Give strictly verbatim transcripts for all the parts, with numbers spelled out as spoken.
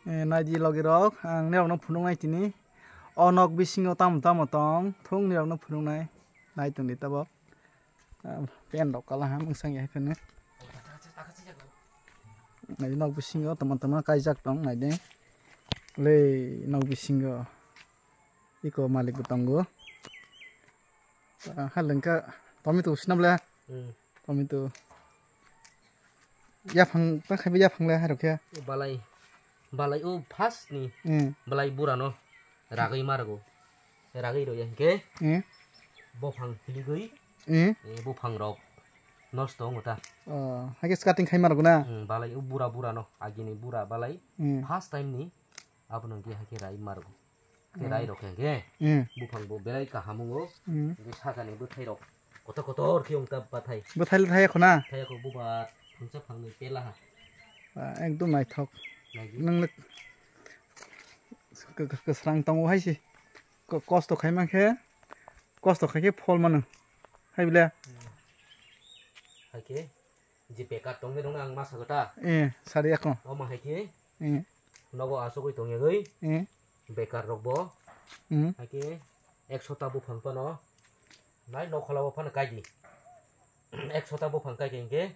Eh, naidi logi rok, ang nirokno phunuknai tini. O nok bisingo tamo tamo tong, thung nirokno phunuknai. Nai tongdi tabok. Ah, pen rok kala ha mungsang ya phene. Naidi nok bisingo tama tama kaijak tong naidi. Le nok bisingo. Iko malik bo tongo. Ah, halengka tomato sinam le. Hmm. Tomato. Yaphang ta khai yaphang le harok ya. Balai. Balai o first ni. Hmm. Balai bura no. Ragwi margo. Ragwi ro ya ke. Hmm. Bophang hiligwi. Hmm. Eh, bophang rok. Nosto wngta. Oh, hake skating khai margo na. Hmm, balai o bura bura no. Agini bura balai. Hmm. First time ni. Abono hingke hake rai maro. Hingke rai rok hingke. Mm. Buphang bo belai kaham wngo. Mm. Hingke sakani bwthai rok kotor kotor khe wngta bathai. Bwthai le thaya khuna? Thaya kho buba phangsa phangni pela ha. Ah, ekdom naithok. Naidi. Nwng le k-, k-, k-, kwsrang tongo hai se. Ko-, kosto khai mankhe, kosto khai khe phol mano. Hai bile? Mm. Hai khe. Je bekar tongwi rokno ang ma sago ta. Eh, sari ako. Omo hai khe. Eh. Nogo asugwi tong yagwi. Eh. Bekar rok bo. Hmm. Hai khe ekso ta buphang phano. Nai nokhola bo phano kaidi. Ekso ta buphang kai khe hingke.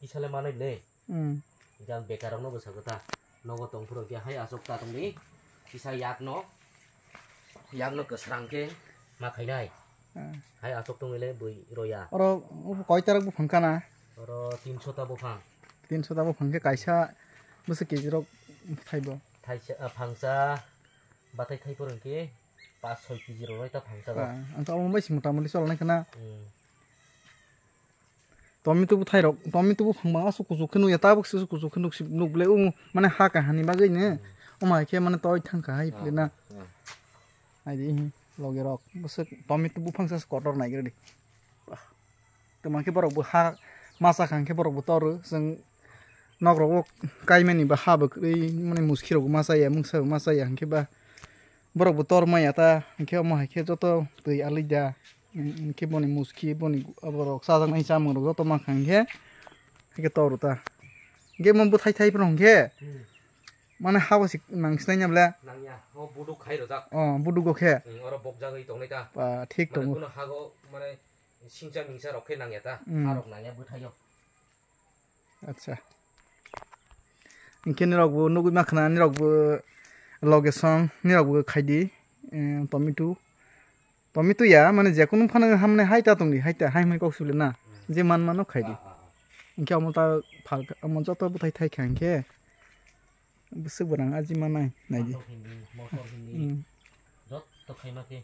Kisa le manwi le. Hmm. Jang bekar rokno bo sago ta. Nogo tong phuru khe hai asuk ta tongdi. Kisa yakno. Yakno kwsrang khe ma khainai. Ah. Hai asuk tongwi le bui roya. Oro koi tarak buphang kana? Oro tinso ta buphang. Tinso ta buphang khe kaisa bwswk kg rok thaibo? Thaisa, ah, phangsa bathai thai phuru khe paanch soi kg rok nai ta phangsa rok. Ah, ang to omo bai se mota moti cholnai khna. Hmm. Tomato bwthai rok, tomato buphang bang aswk kuchuk khe nukya, tabuk se kuchuk khe nuk si, nuk ble, o mane ha kahani bagwi ne, hmm, omo hai khe mane toi thang kha hai, hmm, phle na. Hmm. Hai di, hi, logi rok, bwswk tomato buphang sa kotor nai gre di. Bah. Tamo khe borok bo ha masa kha hwnkhe borok bo toro, chwng nok rogo kaimani ba ha bo kwrwi, mane muski rok bo ma chaya, mungsa bo ma chaya, hwnkhe ba borok bo tor maya ta, hwnkhe omo hai khe joto twi alida. Hwnkhe boni muski, boni aborok chajaknai chamung rok joto mankha hwnkhe, hwnkhe toro ta. Hwnkhe omo bwthai thai phano hwnkhe, hmm, mane habo se nang sinai ya ble? Nangya, o buduk khai rojak. Oh, buduk o khe? Hmm, oro bokjagwi tongnai ta. Ba, thik tongo. Mane kuno hago, mane singcha mingcha rok khe nangya ta. Hmm. Harok nangya bwthaio. Acha. Hwnkhe nirok bo nugwi mankha na, nirok bo loge song, nirok bo khaidi, eh, tomato. Tomato ya, mane jekunu phano hamne hai ta tongdi, hai ta, hai hwnwi kok sibile na. Hmm. Je man mano khaidi. Ah, ah, ah. Hwnkhe omo ta phal, omo joto bwthai thai kha hwnkhe. Bwswk bwrang aji manai, naidi. Motor hindi, motor hindi. Hmm. Joto khaima khe.